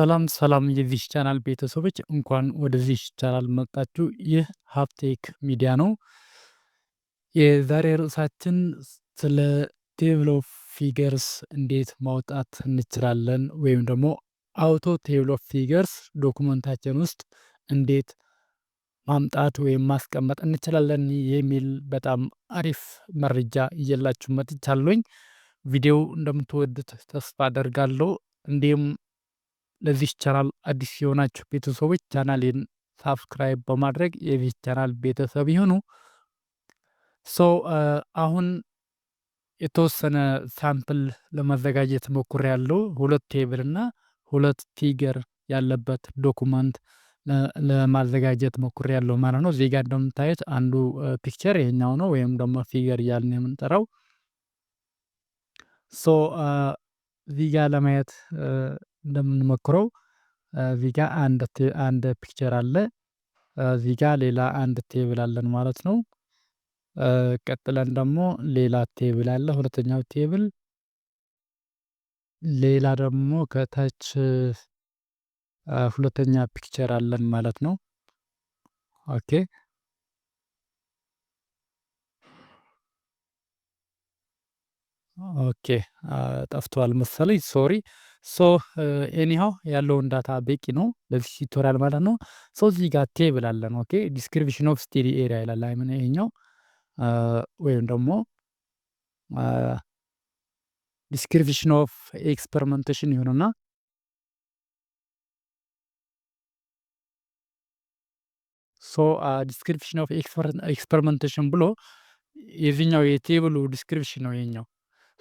ሰላም ሰላም የዚህ ቻናል ቤተሰቦች፣ እንኳን ወደዚህ ቻናል መጣችሁ። ይህ ሀብቴክ ሚዲያ ነው። የዛሬ ርዕሳችን ስለ table of figures እንዴት ማውጣት እንችላለን ወይም ደግሞ auto table of figures document ኣችን ውስጥ እንዴት ማምጣት ወይም ማስቀመጥ እንችላለን የሚል በጣም አሪፍ መረጃ ይዤላችሁ መጥቻለሁኝ። ቪዲዮው እንደምትወዱት ተስፋ አደርጋለሁ። እንዲሁም ለዚህ ቻናል አዲስ የሆናችሁ ቤተሰቦች ቻናሌን subscribe በማድረግ የዚህ ቻናል ቤተሰብ ይሁኑ። So አሁን የተወሰነ sample ለማዘጋጀት ሞክሬያለሁ። ሁለት table እና ሁለት figure ያለበት document ለማዘጋጀት ሞክሬያለሁ ማለት ነው። እዚህ ጋር እንደምታዩት አንዱ picture ይሄኛው ነው ወይም ደግሞ figure እያልን የምንጠራው። So እዚህ ጋር ለማየት እንደምንሞክረው እዚህ ጋር አንድ picture አለ። እዚህ ጋር ሌላ አንድ table አለን ማለት ነው። ቀጥለን ደግሞ ሌላ table አለ፣ ሁለተኛው table። ሌላ ደግሞ ከታች ሁለተኛ picture አለን ማለት ነው። Okay, ጠፍቷል መሰለኝ፣ sorry። So anyhow ያለውን data በቂ ነው ለዚህ tutorial ማለት ነው። So እዚህ ጋር table አለን። Okay, description of study area ይላል። I mean ይሄኛው ወይም ደግሞ description of experimentation ይሁንና፣ so description of experimentation ብሎ የዚህኛው የ table ኡ description ነው ይሄኛው።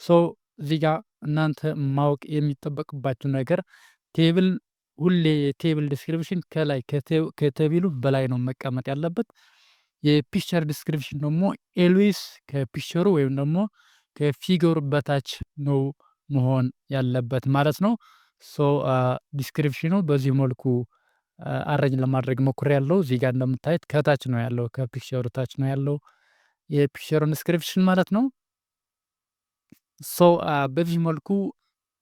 So እዚህ ጋር እናንተ ማወቅ የሚጠበቅባችሁ ነገር table ሁሌ የ table description ከላይ ከ table ኡ በላይ ነው መቀመጥ ያለበት። የ picture description ደግሞ always ከ picture ኡ ወይም ደግሞ ከ figure ኡ በታች ነው መሆን ያለበት ማለት ነው። So description ኑ በዚህ መልኩ arrange ለማድረግ ሞክሬያለሁ። እዚህ ጋር እንደምታዩት ከታች ነው ያለው፣ ከ picture ኡ ታች ነው ያለው የ picture ኡን description ማለት ነው። So በዚህ መልኩ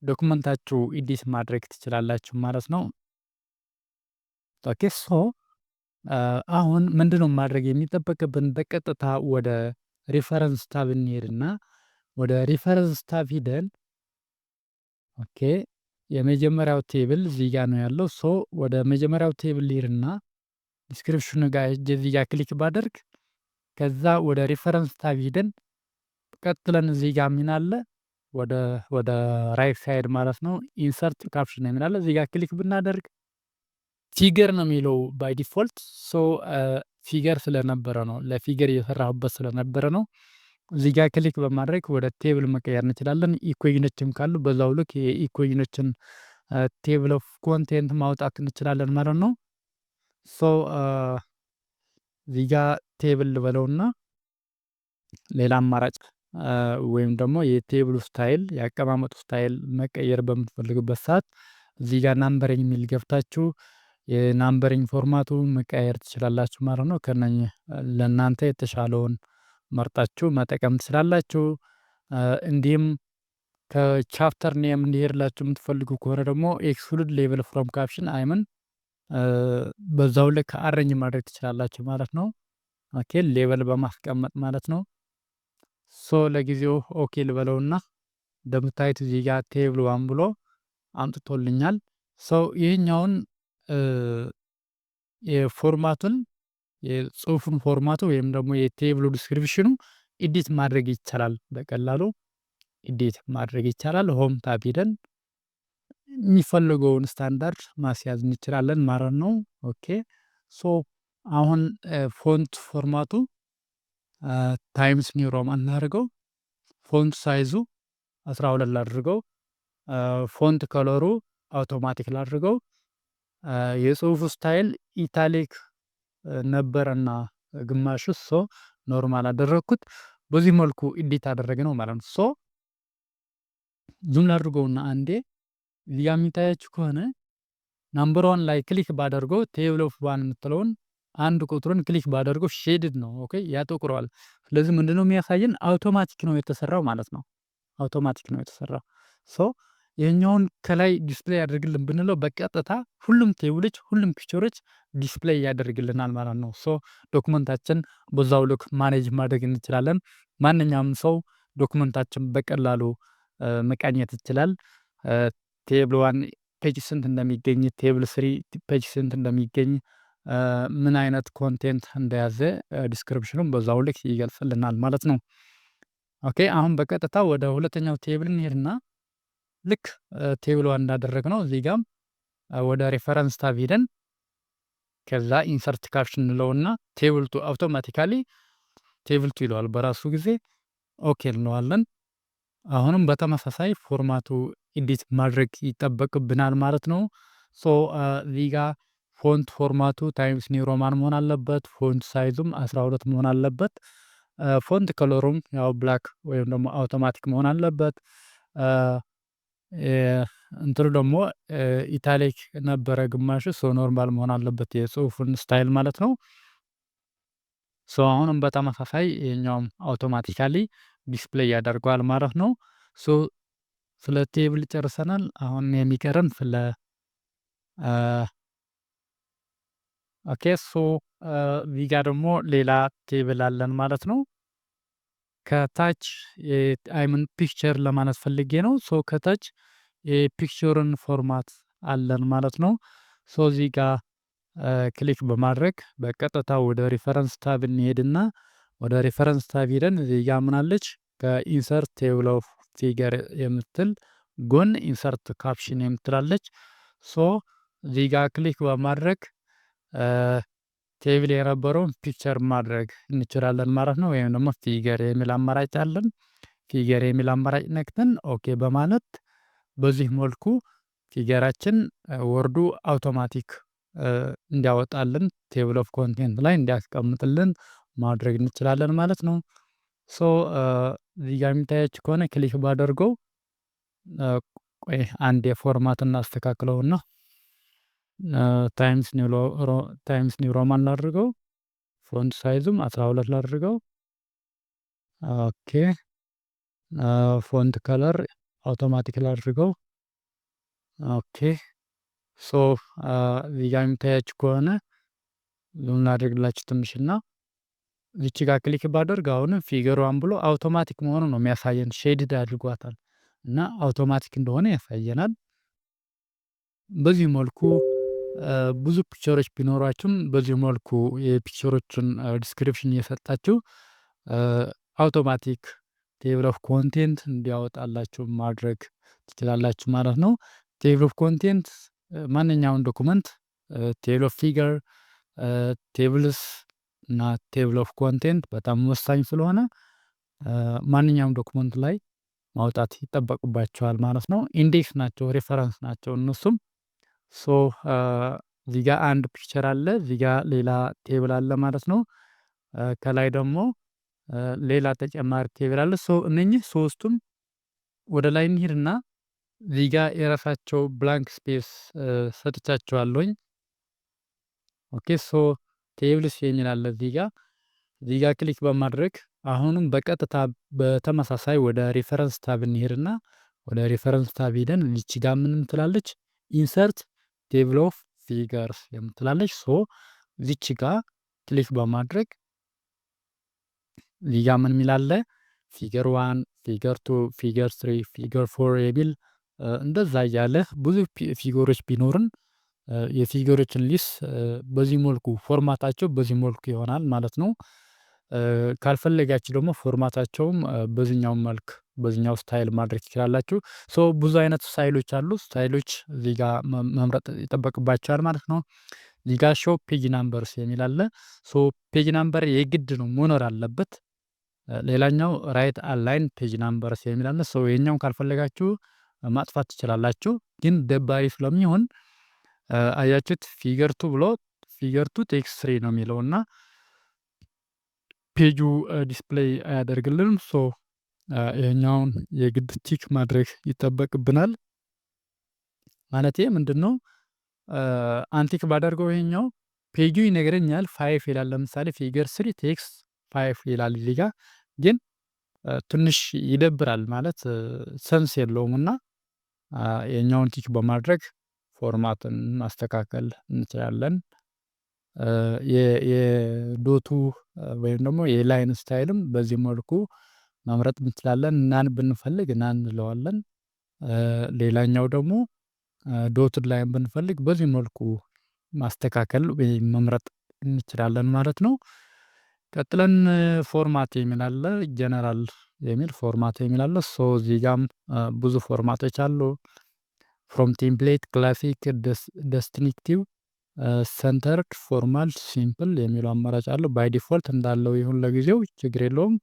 document ኣችሁ edit ማድረግ ትችላላችሁ ማለት ነው። Okay, so አሁን ምንድነው ማድረግ የሚጠበቅብን? በቀጥታ ወደ reference tab እንሄድና ወደ reference tab ሂደን፣ okay፣ የመጀመሪያው table እዚህ ጋር ነው ያለው። So ወደ መጀመሪያው table ልሂድና description ኑ ጋር ሄጄ እዚህ ጋር click ባደርግ፣ ከዛ ወደ reference tab ሂደን ቀጥለን እዚህ ጋር ምን አለ፣ ወደ right side ማለት ነው፣ insert caption የሚል አለ። እዚህ ጋር click ብናደርግ figure ነው የሚለው by default። So figure ስለነበረ ነው፣ ለ figure እየሰራሁበት ስለነበረ ነው። እዚህ ጋር click በማድረግ ወደ table መቀየር እንችላለን። Equation ኖችም ካሉ በዛው ልክ የ equation ኖችን table of content ማውጣት እንችላለን ማለት ነው። So እዚህ ጋር table ልበለውና ሌላ አማራጭ ወይም ደግሞ የ table ኡ style፣ የአቀማመጡ style መቀየር በምትፈልጉበት ሰዓት እዚህ ጋር numbering የሚል ገብታችሁ የ numbering format ኡ መቀየር ትችላላችሁ ማለት ነው። ከነኚህ ለእናንተ የተሻለውን መርጣችሁ መጠቀም ትችላላችሁ። እንዲሁም ከ chapter name እንዲሄድላችሁ የምትፈልጉ ከሆነ ደግሞ exclude label from caption፣ I mean በዛው ልክ arrange ማድረግ ትችላላችሁ ማለት ነው። Okay, label በማስቀመጥ ማለት ነው። So ለጊዜው okay ልበለውና እንደምታዩት እዚህ ጋር table one ብሎ አምጥቶልኛል። So ይህኛውን የ format ኡን፣ የጽሁፉን format ኡ ወይም ደግሞ የ table ኡ description ኑ edit ማድረግ ይቻላል። በቀላሉ edit ማድረግ ይቻላል። Home tab ሄደን የሚፈልገውን ስታንዳርድ ማስያዝ እንችላለን ማለት ነው። Okay, so አሁን font format ኡ Times New Roman እናድርገው። Font size ኡ 12 ላድርገው። Font color ኡ automatic ላድርገው። የጽሁፉ style italic ነበረና ግማሹ፣ so normal አደረግኩት። በዚህ መልኩ edit አደረግነው ማለት ነው። So zoom ላድርገውና አንዴ እዚህ ጋር የሚታያችሁ ከሆነ number one ላይ click ባደርገው፣ table of one የምትለውን አንድ ቁጥሩን click ባደርገው shaded ነው። Okay, ያጠቁረዋል። ስለዚህ ምንድነው የሚያሳየን? አውቶማቲክ ነው የተሰራው ማለት ነው። አውቶማቲክ ነው የተሰራው። So ይሄኛውን ከላይ display ያደርግልን ብንለው በቀጥታ ሁሉም table ኦች፣ ሁሉም picture ኦች display ያደርግልናል ማለት ነው። So document ኣችን በዛው ልክ manage ማድረግ እንችላለን። ማንኛውም ሰው document ኣችን በቀላሉ መቃኘት ይችላል። Table 1 page ስንት እንደሚገኝ፣ table 3 page ስንት እንደሚገኝ፣ ምን አይነት content እንደያዘ description ኑን በዛው ልክ ይገልጽልናል ማለት ነው። Okay፣ አሁን በቀጥታ ወደ ሁለተኛው table እንሄድና ልክ table 1 እንዳደረግነው እዚህ ጋም ወደ reference tab ሄደን ከዛ insert caption እንለውና table 2፣ automatically table 2 ይለዋል በራሱ ጊዜ፣ okay እንለዋለን። አሁንም በተመሳሳይ format ኡ edit ማድረግ ይጠበቅብናል ማለት ነው። So እዚህ ጋ font format ኡ Times New Roman መሆን አለበት። Font size ኡም 12 መሆን አለበት። Font color ኡም ያው black ወይም ደግሞ አውቶማቲክ መሆን አለበት። እንትኑ ደግሞ italic ነበረ ግማሹ፣ so normal መሆን አለበት የጽሁፉን style ማለት ነው። So አሁንም በተመሳሳይ ይሄኛውም automatically display ያደርገዋል ማለት ነው። So ስለ table ጨርሰናል። አሁን የሚቀረን ስለ okay፣ so እዚህ ጋር ደግሞ ሌላ table አለን ማለት ነው። ከታች፣ I mean picture ለማለት ፈልጌ ነው። So ከታች የ picture ን format አለን ማለት ነው። So እዚህ ጋር click በማድረግ በቀጥታ ወደ reference tab እንሄድና ወደ reference tab ሄደን እዚህ ጋር ምናለች፣ ከ insert table of figure የምትል ጎን insert caption የምትላለች። So እዚህ ጋር click በማድረግ table የነበረውን picture ማድረግ እንችላለን ማለት ነው። ወይም ደግሞ figure የሚል አማራጭ አለን። Figure የሚል አማራጭ ነክተን okay በማለት በዚህ መልኩ figure ኣችን Word ኡ አውቶማቲክ እንዲያወጣልን፣ table of content ላይ እንዲያስቀምጥልን ማድረግ እንችላለን ማለት ነው። So እዚህ ጋር የሚታያችሁ ከሆነ click ባደርገው፣ ቆይ አንድ የ format እናስተካክለውና Times New Roman ላድርገው። Font size ኡም 12 ላድርገው። Okay፣ font color automatic ላድርገው። Okay፣ so እዚህ ጋር የሚታያችሁ ከሆነ zoom ላድርግላችሁ ትንሽና እዚች ጋር click ባደርግ አሁንም figure 1 ብሎ አውቶማቲክ መሆኑ ነው የሚያሳየን። Shaded አድርጓታል እና አውቶማቲክ እንደሆነ ያሳየናል። በዚህ መልኩ ብዙ picture ኦች ቢኖሯችሁም በዚህ መልኩ የ picture ኦችን description እየሰጣችሁ automatic table of content እንዲያወጣላችሁ ማድረግ ትችላላችሁ ማለት ነው። Table of content ማንኛውም document table of figure፣ tables እና table of content በጣም ወሳኝ ስለሆነ ማንኛውም document ላይ ማውጣት ይጠበቅባችኋል ማለት ነው። Index ናቸው፣ reference ናቸው እነሱም። So እዚህ ጋር አንድ picture አለ፣ እዚህ ጋር ሌላ table አለ ማለት ነው። ከላይ ደግሞ ሌላ ተጨማሪ table አለ። So እነኚህ ሶስቱም ወደ ላይ እንሂድና እዚህ ጋር የራሳቸው blank space ሰጥቻቸዋለሁኝ። Okay፣ so tables የሚል አለ እዚህ ጋር። እዚህ ጋር click በማድረግ አሁንም በቀጥታ በተመሳሳይ ወደ reference tab እንሄድና ወደ reference tab ሄደን እዚች ጋር ምን ትላለች? Insert table of figures የምትላለች። So እዚች ጋር click በማድረግ እዚህ ጋር ምን የሚል አለ? Figure 1፣ figure 2፣ figure 3፣ figure 4 የሚል፣ እንደዛ እያለ ብዙ figure ኦች ቢኖርን የ figure ኦችን list በዚህ መልኩ format ኣቸው በዚህ መልኩ ይሆናል ማለት ነው። ካልፈለጋችሁ ደግሞ format ኣቸውም በዚህኛው መልክ፣ በዚህኛው style ማድረግ ትችላላችሁ። So ብዙ አይነት style ኦች አሉ። Style ኦች እዚህ ጋር መምረጥ ይጠበቅባችኋል ማለት ነው። እዚህ ጋር show page numbers የሚል አለ። So page number የግድ ነው፣ መኖር አለበት። ሌላኛው right align page numbers የሚል አለ። So ይሄኛውን ካልፈለጋችሁ ማጥፋት ትችላላችሁ። ግን ደባሪ ስለሚሆን አያችሁት፣ figure 2 ብሎ figure 2 text 3 ነው የሚለው እና page ኡ display አያደርግልንም። So ይሄኛውን የግድ tick ማድረግ ይጠበቅብናል። ማለቴ ምንድነው? Untick ባደርገው ይሄኛው page ኡ ይነግረኛል፣ 5 ይላል። ለምሳሌ figure 3 text 5 ይላል እዚህ ጋር፣ ግን ትንሽ ይደብራል፣ ማለት sense የለውም እና የኛውን tick በማድረግ format ን ማስተካከል እንችላለን። የ dot ኡ ወይም ደግሞ የ line style ም በዚህ መልኩ መምረጥ እንችላለን። None ብንፈልግ none እንለዋለን። ሌላኛው ደግሞ dotted line ብንፈልግ በዚህ መልኩ ማስተካከል ወይም መምረጥ እንችላለን ማለት ነው። ቀጥለን format የሚል አለ፣ ጀነራል የሚል format የሚል አለ። So እዚህ ጋም ብዙ format ኦች አሉ። From template፣ classic፣ distinctive፣ centered፣ formal፣ simple የሚሉ አማራጭ አሉ። By default እንዳለው ይሁን ለጊዜው፣ ችግር የለውም።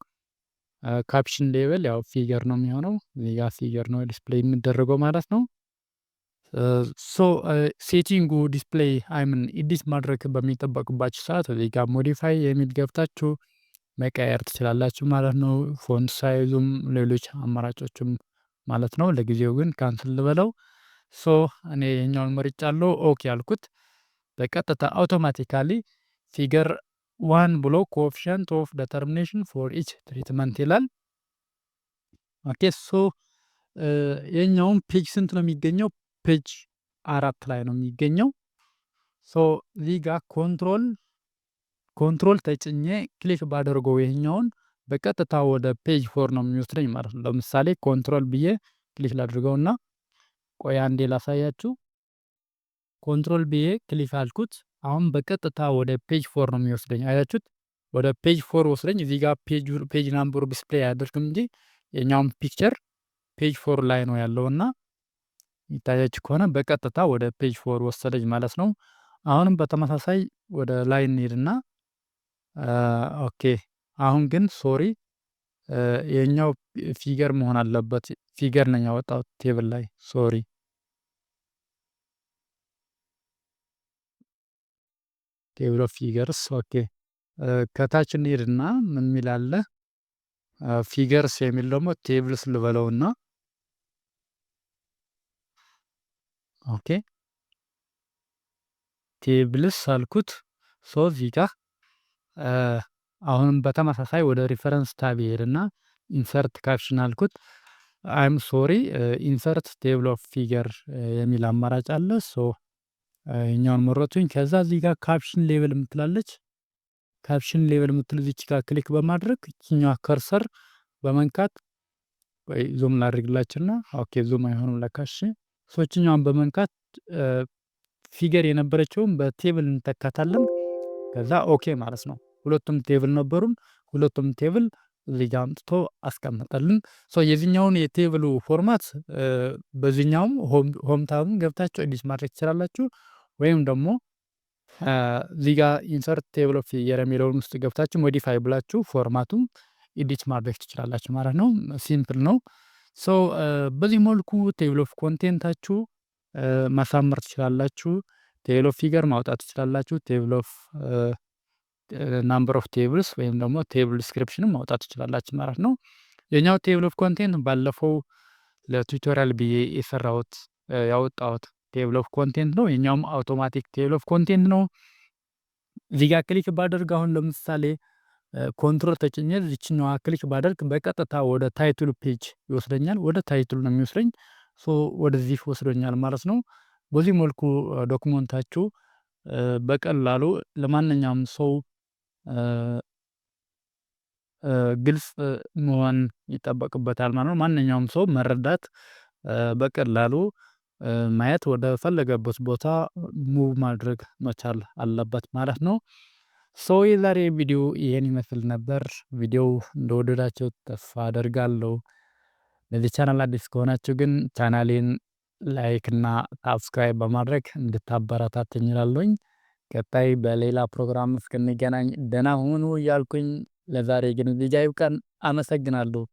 Caption label ያው figure ነው የሚሆነው፣ እዚህ ጋር figure ነው display የሚደረገው ማለት ነው። So setting ኡ display, I mean, edit ማድረግ በሚጠበቅባችሁ ሰዓት እዚህ ጋር modify የሚል ገብታችሁ መቀየር ትችላላችሁ ማለት ነው። Font size ኡም ሌሎች አማራጮችም ማለት ነው። ለጊዜው ግን cancel ልበለው። So እኔ የኛውን መርጫለሁ። Okay ያልኩት በቀጥታ automatically figure one ብሎ coefficient of determination for each treatment ይላል። Okay, so የኛውን page ስንት ነው የሚገኘው? Page 4 ላይ ነው የሚገኘው። So እዚህ ጋር control ተጭኜ click ባደርገው ይሄኛውን በቀጥታ ወደ page 4 ነው የሚወስደኝ ማለት ነው። ለምሳሌ control ብዬ click ላድርገውና ቆይ አንዴ ላሳያችሁ። Control ብዬ click አልኩት። አሁን በቀጥታ ወደ page 4 ነው የሚወስደኝ። አያችሁት? ወደ page 4 ወስደኝ። እዚህ ጋር page number ኡ display አያደርግም እንጂ የኛውን picture page 4 ላይ ነው ያለውና ይታያችሁ ከሆነ በቀጥታ ወደ page 4 ወሰደኝ ማለት ነው። አሁንም በተመሳሳይ ወደ ላይ እንሂድና okay፣ አሁን ግን sorry፣ የኛው figure መሆን አለበት። Figure ነኝ ያወጣሁት table ላይ፣ sorry። Table of figures, okay። ከታች እንሂድና ምን የሚል አለ? Figures የሚል ደግሞ tables ልበለውና okay፣ tables አልኩት። So እዚህ ጋር አሁንም በተመሳሳይ ወደ reference tab ይሄድና insert caption አልኩት። I'm sorry, insert table of figure የሚል አማራጭ አለ። So ይሄኛውን መረጥኩኝ። ከዛ እዚህ ጋር caption label የምትላለች፣ caption label የምትል እዚች ጋር click በማድረግ እቺኛዋ cursor በመንካት፣ ወይ zoom ላድርግላችሁና፣ okay፣ zoom አይሆንም ለካ፣ እሺ። So እቺኛዋን በመንካት figure የነበረችውን በ table እንተካታለን። ከዛ okay ማለት ነው። ሁለቱም table ነበሩን። ሁለቱም table እዚህ ጋር አምጥቶ አስቀመጠልን። So የዚህኛውን የ table ኡ format በዚህኛውም home tab ም ገብታችሁ edit ማድረግ ትችላላችሁ። ወይም ደግሞ እዚህ ጋር insert table of figure የሚለውን ውስጥ ገብታችሁ modify ብላችሁ format ኡም edit ማድረግ ትችላላችሁ ማለት ነው። Simple ነው። So በዚህ መልኩ table of content ኣችሁ ማሳመር ትችላላችሁ። Table of figure ማውጣት ትችላላችሁ። Table of number of tables ወይም ደግሞ table description ም ማውጣት ትችላላችሁ ማለት ነው። የኛው table of content ባለፈው ለ tutorial ብዬ የሰራሁት ያወጣሁት table of content ነው። የኛውም automatic table of content ነው። እዚህ ጋር click ባደርግ፣ አሁን ለምሳሌ control ተጭኜ እዚችኛዋ click ባደርግ በቀጥታ ወደ title page ይወስደኛል። ወደ title ነው የሚወስደኝ። So ወደዚህ ወስዶኛል ማለት ነው። በዚህ መልኩ document ኣችሁ በቀላሉ ለማንኛውም ሰው ግልጽ መሆን ይጠበቅበታል ማለት ነው። ማንኛውም ሰው መረዳት፣ በቀላሉ ማየት፣ ወደ ፈለገበት ቦታ move ማድረግ መቻል አለበት ማለት ነው። So የዛሬ ቪዲዮ ይሄን ይመስል ነበር። ቪዲዮው እንደወደዳችሁ ተስፋ አደርጋለሁ። ለዚህ ቻናል አዲስ ከሆናችሁ ግን ቻናሌን like እና subscribe በማድረግ እንድታበረታቱኝ እላለሁኝ። ቀጣይ በሌላ ፕሮግራም እስክንገናኝ ደህና ሁኑ እያልኩኝ ለዛሬ ግን እዚህ ጋር ይብቃን። አመሰግናለሁ።